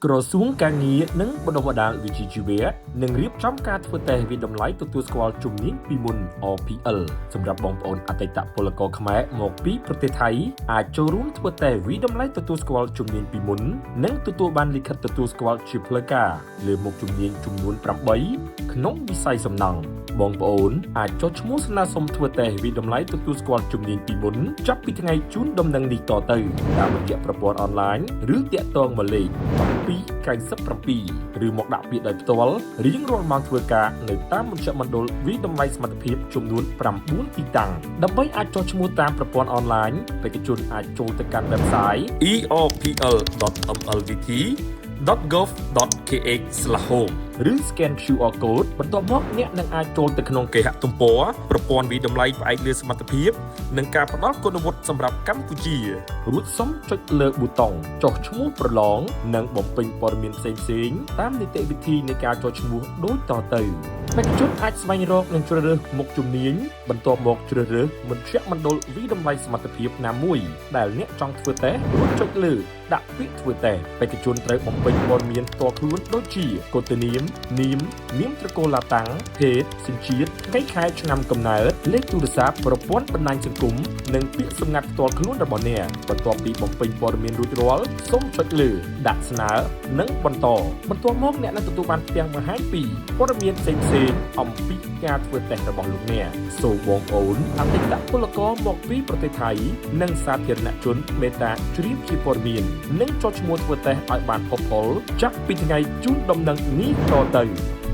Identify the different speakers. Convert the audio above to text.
Speaker 1: ក្រសួងការងារនិងបណ្ដុះបណ្ដាលវិជ្ជាជីវៈនឹងរៀបចំការធ្វើតេស្តវាយតម្លៃទទួលស្គាល់ជំនាញពីមុន RPL សម្រាប់បងប្អូនអតីតពលករខ្មែរមកពីប្រទេសថៃអាចចូលរួមធ្វើតេស្តវាយតម្លៃទទួលស្គាល់ជំនាញពីមុននិងទទួលបានលិខិតទទួលស្គាល់ជាផ្លូវការលើមុខជំនាញចំនួន8ក្នុងវិស័យសំណង់បងប្អូនអាចចុះឈ្មោះស្នើសុំធ្វើតេស្តវាយតម្លៃទទួលស្គាល់ជំនាញពីមុនចាប់ពីថ្ងៃជូនដំណឹងនេះតទៅតាមរយៈប្រព័ន្ធអនឡាញឬតាក់ទងមកលេខ1297ឬមកដាក់ពាក្យដោយផ្ទាល់រៀងរាល់ម៉ោងធ្វើការនៅតាមមជ្ឈមណ្ឌលវាយតម្លៃសមត្ថភាពចំនួន9ទីតាំងដើម្បីអាចចុះឈ្មោះតាមប្រព័ន្ធអនឡាញបេក្ខជនអាចចូលទៅកាន់ website erpl.mlvt.gov.kh/home ឬ scan QR code បន្ទាប់មកអ្នកនឹងអាចចូលទៅក្នុងគេហទំព័រប្រព័ន្ធវាយតម្លៃផ្អែកលើសមត្ថភាពនិងការផ្ដល់គុណវុឌ្ឍិសម្រាប់កម្ពុជារួចសុំចុចលើប៊ូតុងចុះឈ្មោះប្រឡងនិងបំពេញព័ត៌មានផ្សេងៗតាមនីតិវិធីនៃការចុះឈ្មោះដូចតទៅបេក្ខជនអាចស្វែងរកនិងជ្រើសរើសមុខជំនាញបន្ទាប់មកជ្រើសរើសមជ្ឈមណ្ឌលវាយតម្លៃសមត្ថភាពណាមួយដែលអ្នកចង់ធ្វើតេស្តរួចចុចលើដាក់ពាក្យធ្វើតេស្តបេក្ខជនត្រូវបំពេញព័ត៌មានផ្ទាល់ខ្លួនដូចជាគោត្តនាមនាមនាមត្រកូលឡាតាំងភេទសញ្ជាតិថ្ងៃខែឆ្នាំកំណើតលេខទូរស័ព្ទប្រព័ន្ធបណ្ដាញសង្គមនិងពាក្យសម្ងាត់ផ្ទាល់ខ្លួនរបស់អ្នកបន្ទាប់ពីបំពេញព័ត៌មានរួចរាល់សូមចុចលើដាក់ស្នើនិងបន្តបន្ទាប់មកអ្នកនឹងទទួលបានផ្ទាំងបង្ហាញពីព័ត៌មានផ្សេងៗអំពីការធ្វើតេស្តរបស់លោកអ្នកសូមបងប្អូនអតីតពលករមកពីប្រទេសថៃនិងសាធារណជនមេត្តាជ្រាបជាព័ត៌មាននិងចុះឈ្មោះធ្វើតេស្តឲ្យបានផុសផុលចាប់ពីថ្ងៃជូនដំណឹងនេះតទៅ។